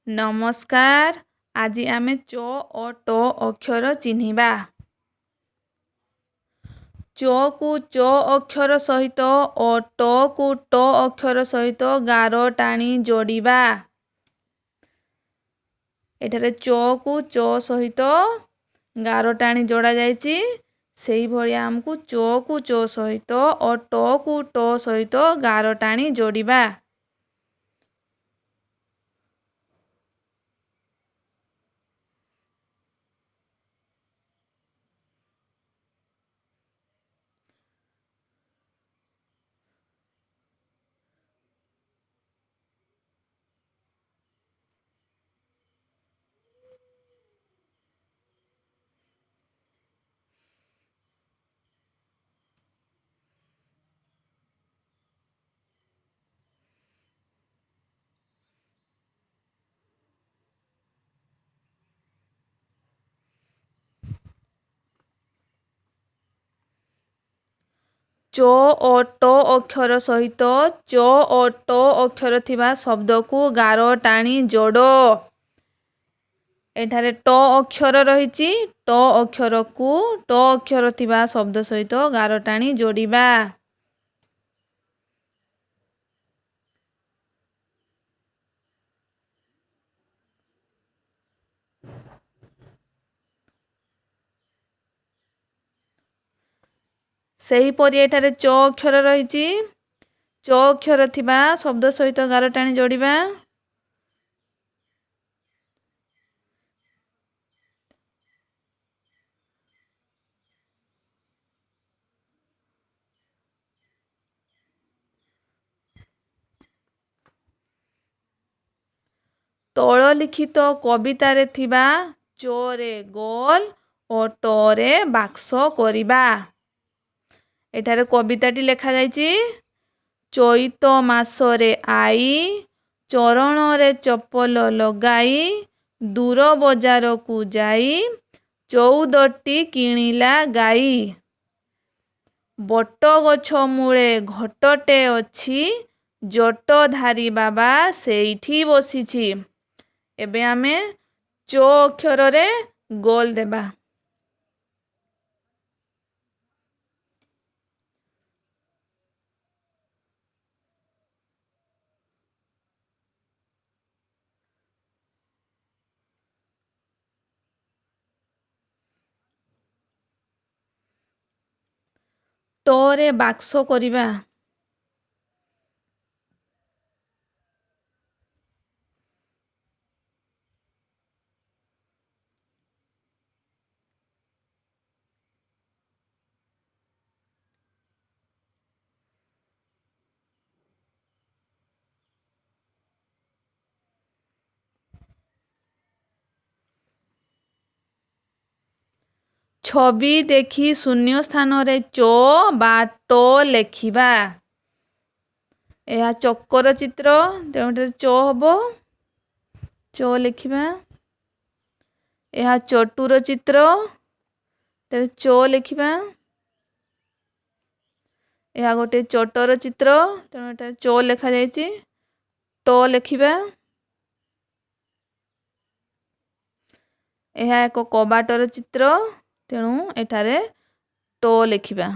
ନମସ୍କାର। ଆଜି ଆମେ ଚ ଓ ଟ ଅକ୍ଷର ଚିହ୍ନିବା। ଚକୁ ଚ ଅକ୍ଷର ସହିତ ଓ ଟକୁ ଟ ଅକ୍ଷର ସହିତ ଗାର ଟାଣି ଯୋଡ଼ିବା। ଏଠାରେ ଚକୁ ଚ ସହିତ ଗାର ଟାଣି ଯୋଡ଼ା ଯାଇଛି। ସେଇଭଳି ଆମକୁ ଚକୁ ଚ ସହିତ ଓ ଟକୁ ଟ ସହିତ ଗାର ଟାଣି ଯୋଡ଼ିବା। ଚ ଓ ଟ ଅକ୍ଷର ସହିତ ଚ ଓ ଟ ଅକ୍ଷର ଥିବା ଶବ୍ଦକୁ ଗାର ଟାଣି ଯୋଡ଼। ଏଠାରେ ଟ ଅକ୍ଷର ରହିଛି। ଟ ଅକ୍ଷରକୁ ଟ ଅକ୍ଷର ଥିବା ଶବ୍ଦ ସହିତ ଗାର ଟାଣି ଯୋଡ଼ିବା। ସେହିପରି ଏଠାରେ ଚ ଅକ୍ଷର ରହିଛି। ଚ ଅକ୍ଷର ଥିବା ଶବ୍ଦ ସହିତ ଗାର ଟାଣି ଯୋଡ଼ିବା। ତଳ ଲିଖିତ କବିତାରେ ଥିବା ଚରେ ଗୋଲ ଓ ଟରେ ବାକ୍ସ କରିବା। ଏଠାରେ କବିତାଟି ଲେଖାଯାଇଛି। ଚୈତ ମାସରେ ଆଈ ଚରଣରେ ଚପଲ ଲଗାଇ ଦୂର ବଜାରକୁ ଯାଇ 14ଟି କିଣିଲା ଗାଈ। ବଟଗଛ ମୂଳେ ଘଟଟେ ଅଛି, ଜଟଧାରୀ ବାବା ସେଇଠି ବସିଛି। ଏବେ ଆମେ ଚ ଅକ୍ଷରରେ ଗୋଲ ଦେବା। ଟରେ ବାକ୍ସ କରିବା। ଛବି ଦେଖି ଶୂନ୍ୟ ସ୍ଥାନରେ ଚ ବା ଟ ଲେଖିବା। ଏହା ଚକର ଚିତ୍ର, ତେଣୁ ଏଠାରେ ଚ ହେବ, ଚ ଲେଖିବା। ଏହା ଚଟୁର ଚିତ୍ର, ଏଠାରେ ଚ ଲେଖିବା। ଏହା ଗୋଟିଏ ଚଟର ଚିତ୍ର, ତେଣୁ ଏଠାରେ ଚ ଲେଖାଯାଇଛି, ଟ ଲେଖିବା। ଏହା ଏକ କବାଟର ଚିତ୍ର, ତେଣୁ ଏଠାରେ ଟ ଲେଖିବା।